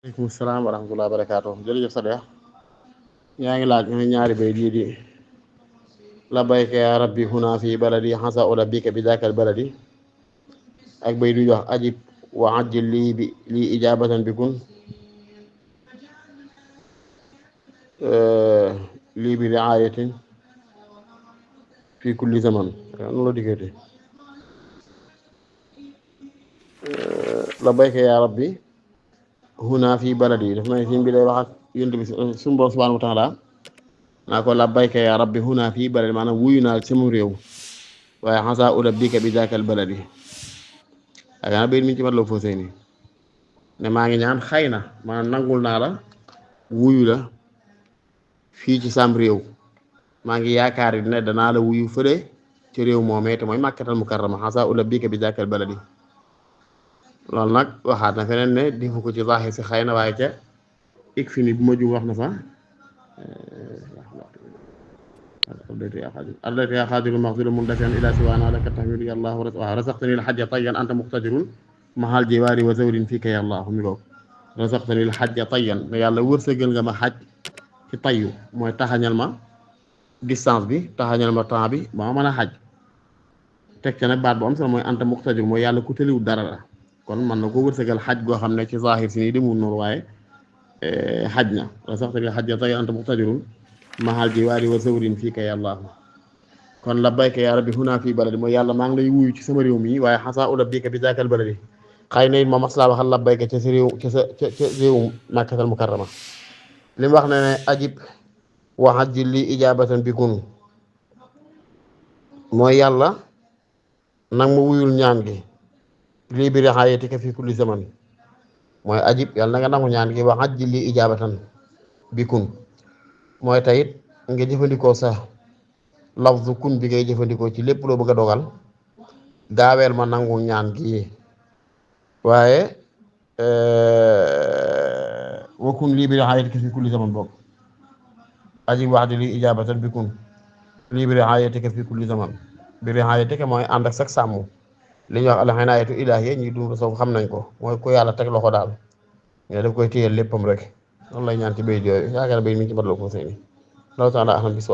aleykum salaam wa rahmatulah wa barakaatu jërëjëf Sadex yaa ngi laaj ñaari bay lii di labbayka ya rabbi huna fi baladi xasa ulabbika bi daakal baladi ak bay du jox ajib wa ajjil lii ijabatan bi kun lii bi riayatin fi kulli zaman noonu la diggante labbayka ya rabbi huna fi baladi daf may sim bi day wax ak yonent bi suñu borom subhanahu wa taala naa ko labbayka ya rabbi huna fi baladi maanaam wuyu naa sama réew waaye xasa ulabbika bi daakal baladi ak na bayit mi ci mat la foo sëy ni ne maa ngi ñaan xëy na maanaam nangul naa la wuyu la fii ci sam réew maa ngi yaakaar ne danaa la wuyu fële ci réew moomee te mooy màkkatal mukarrama xasa ulabbika bi daakal baladi loolu nag waxaat na feneen ne defu ko ci zahir si xëy na waaye ca ik fi ni bu ma jum wax na fa ardaytu yaa xaadiru maxdiru mundafian ila siwaana laka tahmidu ya allah waaw rasaqtani l xajja tayyan anta muqtadirun mahal jiwaari wa zawrin fii ka ya allah mi ko rasaqtani l xajja tayyan ne yàlla wërsëgal nga ma xaj ci tayyu mooy taxañal ma distance bi taxañal ma temps bi ba ma mën a xaj teg ca nag baat bu am solo mooy anta muqtadir mooy yàlla ku tëliwul dara la kon man na ko wërsëgal xaj goo xam ne ci zahir si nii demul noonu waaye xaj na rasaqtani l xajja tayyan anta muqtadirun mahal jiwaari wa zawrin fii ka ya allah kon labbayka ya rabbi huna fii baladi mooy yàlla maa ngi lay wuyu ci sama réew mi waaye xasa ulabbika bi daakal baladi xëy na it ma maslaa waxal labbayka ca sa réew ca réewum màkkatal mukarrama li mu wax ne ne ajib wa ajjil li ijabatan bi kun mooy yàlla nag ma wuyul ñaan gi lii bi rihayatika fi kulli zaman mooy ajib yàlla na nga nangu ñaan gi wa ajjil li ijabatan bi kun mooy tayit nga jëfandikoo sa lafzu kun bi ngay jëfandikoo ci lépp loo bëgg a dogal gaaweel ma nangu ñaan gi waaye wa kun lii bi rihayatika fi kulli zaman boobu ajib waxdi li ijabatan bi kun lii bi rihayatika fi kulli zaman bi rihayatika mooy ànd ak sax sàmm li ñuy wax alxinaayatu ilaahiya ñi dund soofu xam nañ ko mooy ku yàlla teg loxo daal nga daf koy téyel léppam rek loolu lay ñaan ci bayit yooyu yaakaar bayit mi ngi ci badloo ko sëy ni loolu taala ahlam bis